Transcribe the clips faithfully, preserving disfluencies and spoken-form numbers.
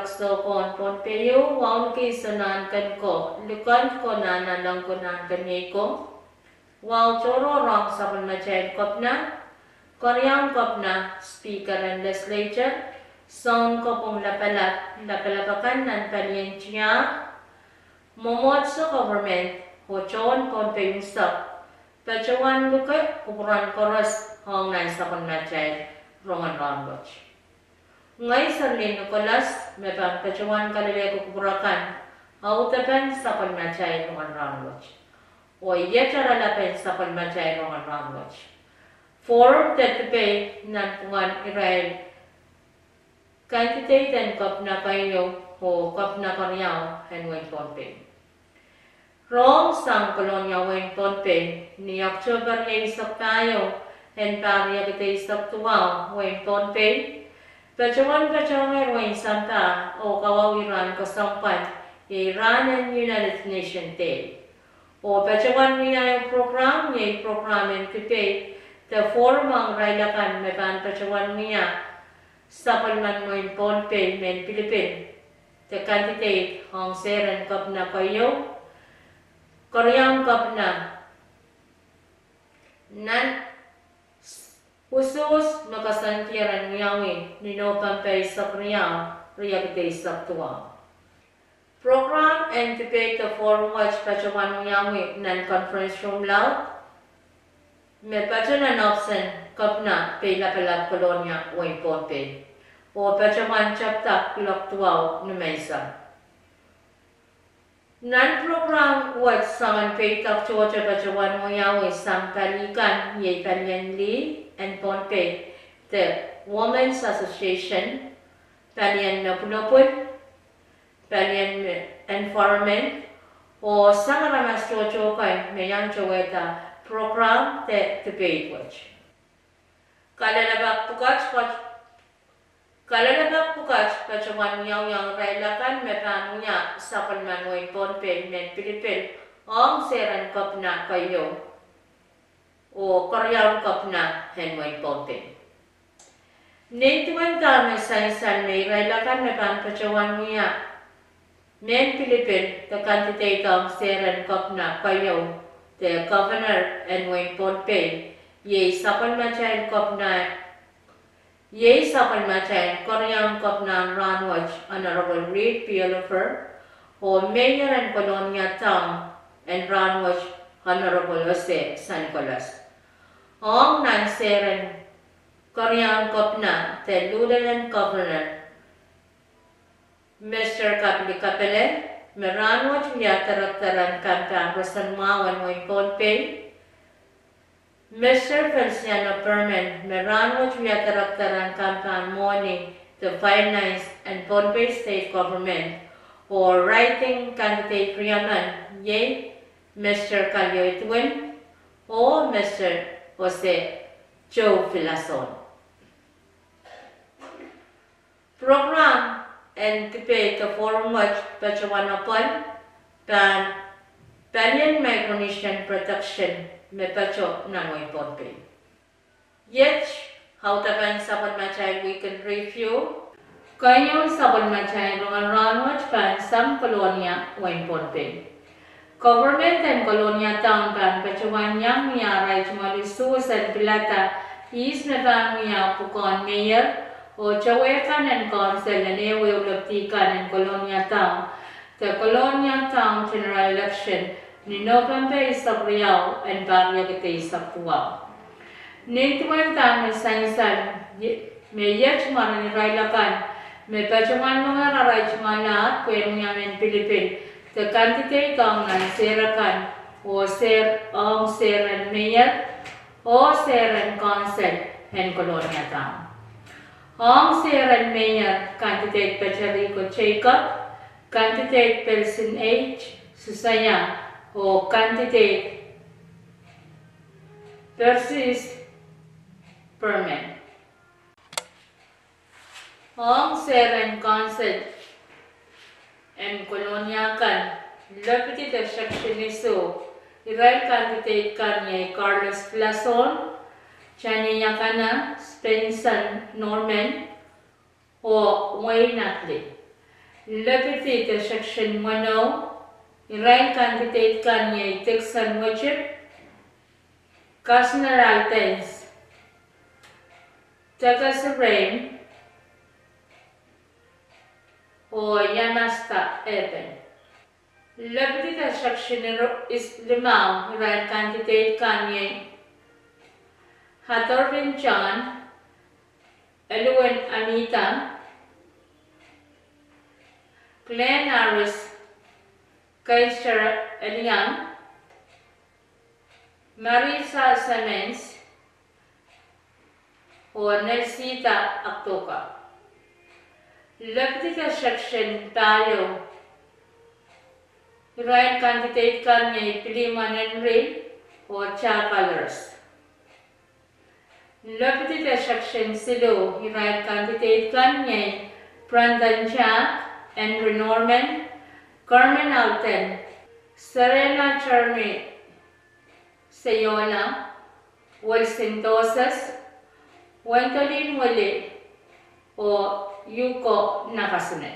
Sohn Pohnpei ieu, wauneki soun nahnken ko, likend ko, nahna leng ko, nahnken iei ko. Wahu tohrohr ong sapwellimatail Kepina, Keriaun Kepina, Speaker en Legislature, Sounkopwung Lapalap, lapalap akan nan palien tiahk, mwomwohdiso, government, oh tohn Pohnpei unsek, patohwan luke kupwuren koaros ong nan sapwellimatail rongen rahnwet. Ngehi Serlin Nicholas me pahn patohwan kalelehki kupwur akan audepen sapwellimatail rongen rahnwet, oh iet oaralapen sapwellimatail rongen rahnwet. Forum de debate nanpwungen irail candidate en Kepina keieu oh Kepina Keriau en wehin Pohnpei. Rohng sang Kolonia, wehin Pohnpei, ni Oktohper rieisek pahieu en pahr riekid eisek duwau, wehin Pohnpei patohwan patohwan wehin sampah oh kawauwih rahn kesempwal, iei rahn en United Nations Day. Oh patohwan wia ieu program, iei program en debate de forum ong irail akan me pahn patohwan wia sapwellimen wehin Pohnpei mehn pilipil de candidate ong sehr en Kepina keieu, Keriaun Kepina, nan usuhs me koasoandier en wiawi ni Nopempe eisek riau, riekid eisek duwau. Program en debate de forum wet patohwan wiawi nan conference room laud me patohwan nan ohpis en Kepina, Peilapalap, Kolonia, wehin Pohnpei, oh patohwan tepda kuloak duwau nimenseng. Nan program wet soangen peidek tohto patohwan wiawi sang pali kan, iei palien lih en Pohnpei de Women's Association, palien lepwulopwul, palien environment, oh sang aramas tohto kan me iang towehda program de debate wet. Kalelapak pwukat, kalelapak pwukat patohwan wiawi ong irail akan me pahn wia sapwellimen wehin Pohnpei mehn pilipil ong sehr en Kepina keieu oh Keriaun Kepina en wehin Pohnpei. Nin duwen dahme sansal me irail akan me pahn patohwan wia mehn pilipil de candidate ong sehr en Kepina keieu de Governor en wehin Pohnpei, iei sapwellimatail Kepina, iei sapwellimatail Keriaun Kepina en rahnwet, Honorable Reed P. Oliver, oh Mayor en Kolonia Town en rahnwet, Honorable Jose San Nicolas, ong nan sehr en Keriaun Kepina de Lieutenant Governor Mister Kapili Kapele, me rahnwet wia director en campaign roson mwahu en wehin Pohnpei, Mister Feliciano Perman, me rahnwet wia director en campaign mwohni de finance en Pohnpei State Government, oh write-in candidate riemen, iei Mister Kalio Edwin oh Mister Jose Joe Filason. Program en debate de forum wet patohwan apwal pahn palien Micronesian Production me patoh nan wehin Pohnpei. Iet audepen sapwellimatail week in review. Keieun sapwellimatail rongen rahnwet pahn sang Kolonia, wehin Pohnpei. Government en Kolonia Town pahn patohwan iang wia arail tungoal usuhs en pilada ihs me pahn wia pwukoahn mayor oh towehkan en council en ehuehu lepidi kan en Kolonia Town de Kolonia Town general election ni Nopempe eisek riau en pahr riekid eisek duwau. Nin duwen dahme sansal me iet mwaren irail akan me patohwan monger arail tungoal ahd pwehn wia mehn pilipil de candidate ong nan sehr akan oh sehr, ong sehr en mayor oh sehr en council en Kolonia Town. Ong sehr en mayor, candidate Peteriko Jacob, candidate Belson H. Susaya, oh candidate Persis Perman. Ong sehr en council en Kolonia kan, lepidi de section iso, irail candidate kan iei Carlos Filason, Tanya Yakana, Spencer Norman oh Wayne Ackley. Lepidi de section weneu, irail candidate kan iei Dickson Witip, Kasner Aldens, Tekesi Reim, oh Yamasta Eben. Lepidi de section limau, irail candidate kan iei Hathervin John, Elwin Amida, Glenn Harris, Keister Eliang, Marisa Simmons, oh Nelsita Akdoka. Lepidi de section pahieu, irail candidate kan iei Pilimon Henry oh Jack Allers. Lepidi de section siluh, irail candidate kan iei Brandon Jack, Henry Norman, Carmen Alden, Serena Jeremy Seyola, Wilson Doses, Wendolin Wili, oh Yuko Nakasone.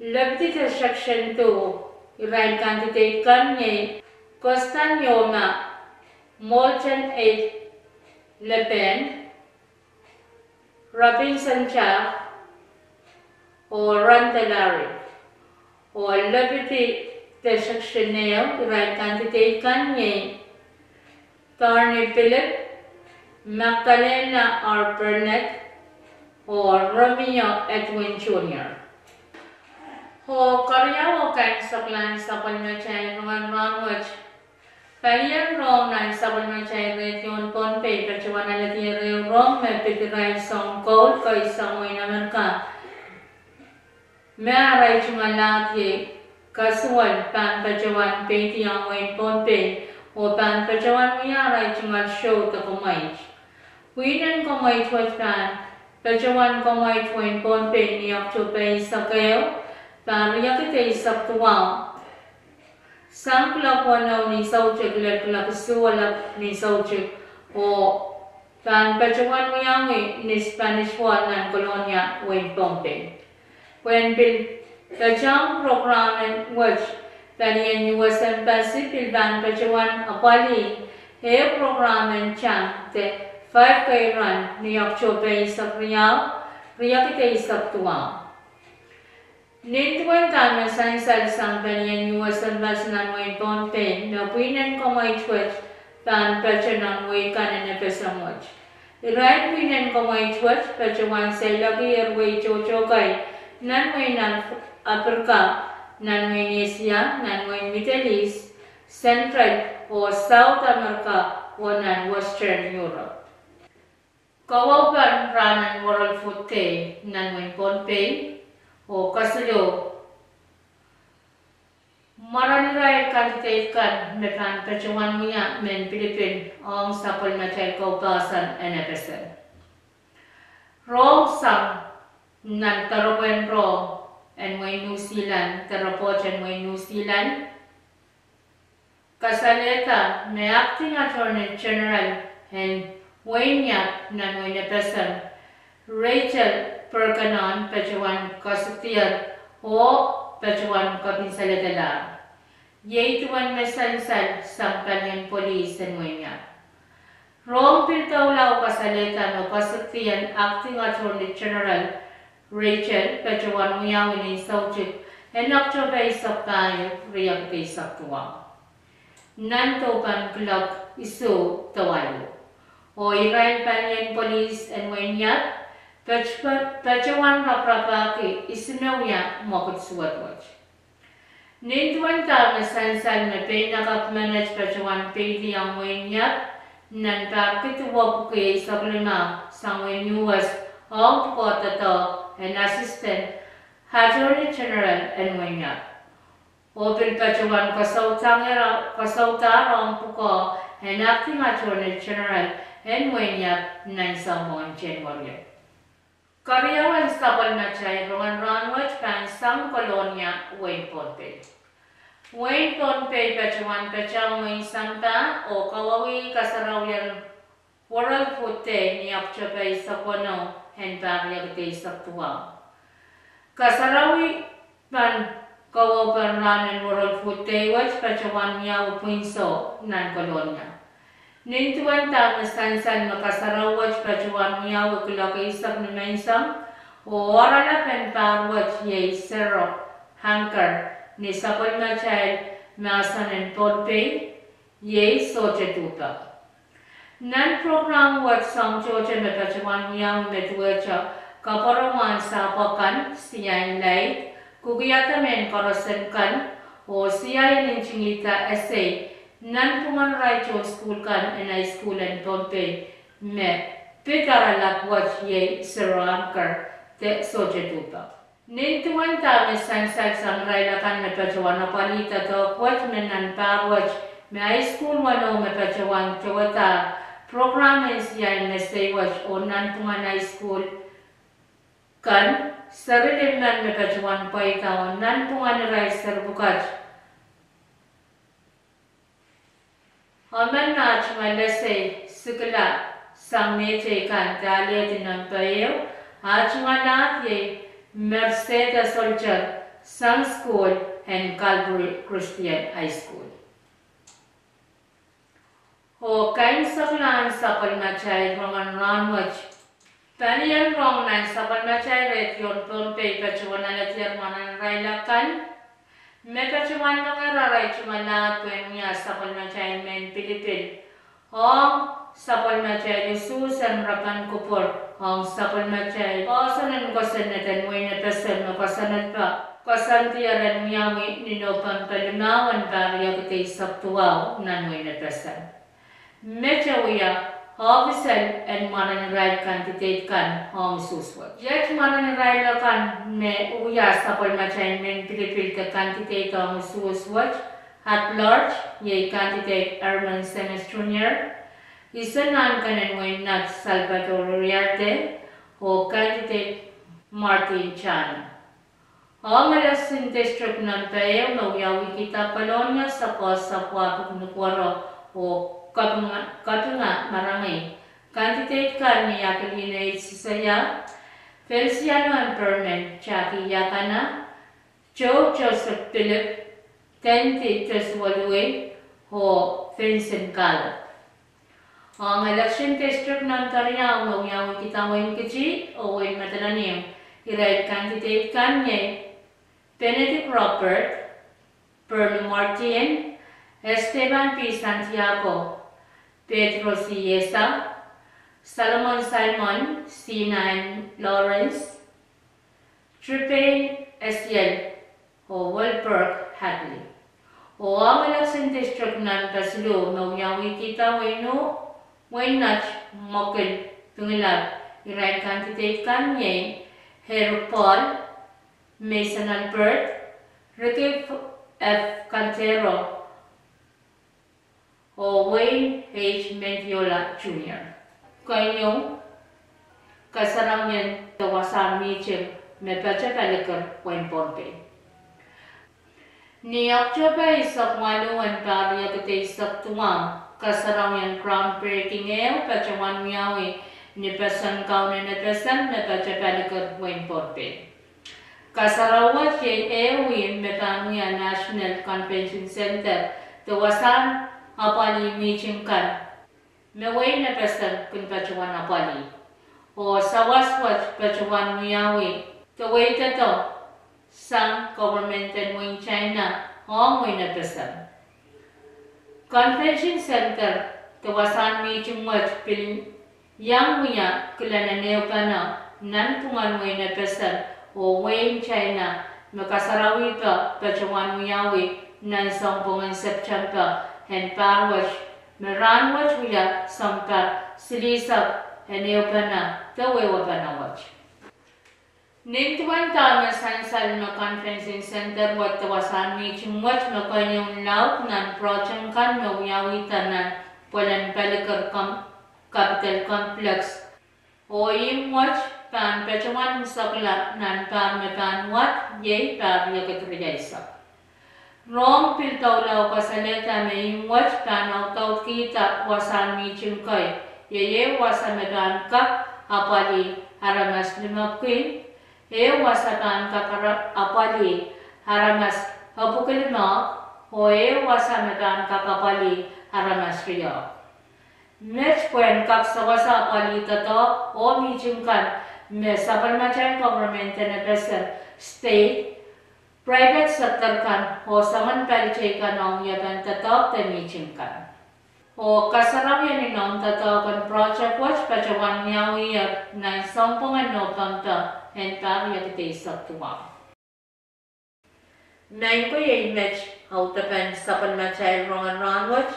Lepidi de section two, irail candidate kan iei Kostan Yoma, Morton A. Leben, Robinson Jack, oh Randall Larry. Oh lepidi de section ehu, irail candidate kan iei Thorny Philip, Magdalena R. Burnett, oh Romeo Edwin Junior. Oh keriau oh kaimwiseklahn sapwellimatail rongen rahnwet, palien rong nan sapwellimatail radio en Pohnpei patohwan alehdi ehu rong me pid irail soun koul kei sang wehin Amerika me arail tungoal lahdiei kasuwal pahn patohwan peidiong wehin Pohnpei oh pahn patohwan wia arail tungoal show de kumweit. Pwihn en kumweit wet pahn patohwan kumweit wehin Pohnpei ni Oktohpe eisek ehu, pahn riekid eisek duwau, sang kuloak weneu ni soutik lel kuloak isuh elep ni soutik, oh pahn patohwan wiawi ni Spanish Wall nan Kolonia, wehin Pohnpei. Pwehn pil patohwan prokram en wet, palien U S Embassy pil pahn patohwan apwalih ehu prokram en tang de five K run ni Oktohpe eisek riau, riekid eisek duwau. Nin duwen dahme sansal sang palien U S Embassy nan wehin Pohnpei me pwihn en kumweit wet pahn patohwan nan wehi kan en FSM wet. Irail pwihn en kumweit wet patohwan seiloakier wehi tohto kei nan wehin Af-, Africa, nan wehin Asia, nan wehin Middle East, Central oh South America, oh nan Western Europe. Kawaupen rahn en World Food Day nan wehin Pohnpei, oh kesiluh, mwaren irail candidate kan me pahn patohwan wia mehn pilipil ong sapwellimatail koupahsan en FSM. Rong sang nan doaropwehn rong en wehin New Zealand, doaropwoht en wehin New Zealand, kasalehda me Acting Attorney General en wehin Iap nan wehin FSM, Rachel Birgenon, patohwan kasdier oh patohwan kapinsaledlahr. Iei duwen me sansal sang palien polis en wehin Iap. Rong pil doula oh kasalehda me kasdi en Acting Attorney General Rachel patohwan wiawi ni soutik en Oktohpe eisek pahieu, riekid eisek duwau, nan dohpen kuloak isuh de waluh. Oh irail palien polis en wehin Iap patohwan raparapahki ihs me wia mwekid suwed wet. Nin duwen dahme sansal me pein akapw menet patohwan peidiong wehin Iap nan pahr kid wepwiki eisek limau sang wehin U S ong pwukoa doadoahk en Assistant Attorney General en wehin Iap, oh pil patohwan kasaudahr ong pwukoa en Acting Attorney General en wehin Iap nan sounpwongen January. Keriaun sapwellimatail rongen rahnwet pahn sang Kolonia, wehin Pohnpei. Wehin Pohnpei patohwan patohwan wehin sampah oh kawauwih kasarawien World Food Day ni Oktohpe eisek weneu en pahr riekid eisek duwau. Kasarawi pahn kawaupen rahn en World Food Day wet patohwan wiawi pwihn soh nan Kolonia. Nin duwen dahme sansal me kasarawi wet patohwan wiawi kuloak eisek nimenseng, oh oaralap en pahr wet iei Zero Hunger ni sapwellimatail mahsen en Pohnpei, iei sohte duhpek. Nan prokram wet soahng tohto me patohwan wiawi me duwehte kapwuromwahu en sahpw akan, siain laid, kukiada mehn koarosen kan, oh siain ntingihda essay nanpwungen irail tohn sukuhl kan en high school en Pohnpei me pid oaralap wet iei Zero Hunger de sohte duhpek. Nin duwen dahme sansal sang irail akan me patohwan apwalih doadoahk wet me nan pahr wet me high school weneu me patohwan towehda prokram en siain essay wet oh nanpwungen high school kan, seri limen me patohwan pweida oh nanpwungen irail seri pwukat emen me tungoal essay sikila sang mehteikan de alehdi nempe ehu, a tungoal ahd iei Mercedes Solter sang sukuhl en Calvary Christian High School. Oh kaimwiseklahn sapwellimatail rongen rahn wet. Palien rong nan sapwellimatail redio en Pohnpei patohwan aledier mwaren irail akan me patohwan lokaia arail tungoal ahd pwehn wia sapwellimatail mehn pilipil ong sapwellimatail usuhs en repen kupwur ong sapwellimatail poahsoan en kosonned en wehin FSM me koasoanehdi, koasoandier en wiawi ni Nopempe limau en pahr riekid eisek duwau nan wehin FSM. Mete wia ohpis en mwaren irail candidate kan ong usuhs wet. Iet mwaren irail akan me wia sapwellimatail mehn pilipil de candidate ong usuhs wet at large iei candidate Herman Seme Junior, Isonanken en wehin Nat Salvador Iriarte, oh candidate Martin Chano. Ong election district nempe ehu me wiawihkihda Kolonia, Sapwuoh, Sapwuoh Pwuhk Nukuoro, oh Kapinga, Kapinga Marangi, candidate kan iei Akeline H. Sisoia, Feliciano M. Perman, Jackie Iakana, Joe Joseph Philip, Tendi Joshua Lui, oh Vincent Kalep. Ong election district nempe riau me wiawihkihda wehin Kiti oh wehin Madolenihmw, irail candidate kan iei Benedict Robert, Bernie Martin, Esteban P. Santiago, Pedro C. Yesa, Solomon Simon, Sina N. Lawrence, Tripane Esiel, oh Wilberg Hadley. Oh ong election district nempe siluh me wiawihkihda wehin, wehin Nat Mokil Pingelap, irail candidate kan iei Eric Paul, Mason Albert, Ricky F. Cantero, oh Wayne H. Mendiola Junior. Keieu, kasarawian de wasahn mihting me patopalikir wehin Pohnpei. Ni Oktohpe eisek waluh en pahr riekid eisek duwau, kasarawian groundbreaking ehu patohwan wiawi ni pesen kaunen FSM me patopalikir wehin Pohnpei. Kasarawi wet iei ehu ihmw me pahn wia National Convention Center de wasahn apwalih mihting kan me wehin FSM kin patohwan apwalih. Oh sawas wet patohwan wiawi de weidehdo sang government en wehin China ong wehin FSM. Convention Center de wasahn mihting wet pil iang wia kilelen ehupene nanpwungen wehin FSM oh wehin China me kasarawipe patohwan wiawi nan sounpwongen Septempe en pahr wet, me rahn wet wia sounpar silihsek en ehupene de wehwehpene wet. Nin duwen dahme sansal me Convention Center wet de wasahn mihting wet me keieu laud nan project kan me wiawihda nan pwelen palikir Capitol Complex, oh ihmw wet pahn patohwan sekla nan pahr me pahn wad iei pahr riekid rieisek. Rong pil doula oh kasalehda me ihmw wet pahn audaudkihda wasahn mihting kei, iei ehu wasa me pahn kak apwalih aramas limepwiki, Ehu wasa pahn kak apwalih aramas epwiki limehk, oh ehu wasa me pahn kak apwalih aramas riehk. Met pwehn kak sewese apwalih doadoahk oh mihting kan me sapwellimatail government en FSM, state, private sector kan oh soangen pali teikan ong ie pahn doadoahk de mihting kan. Oh kasarawi en inouiong doadoahk en project wet patohwan wiawiher nan sounpwong en Nopempe en pahr riekid eisek duwau. Maing ko, iei met audepen sapwellimatail rongen rahnwet.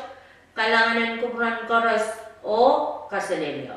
Kalahngan en kupwuren koaros oh kaselehlie.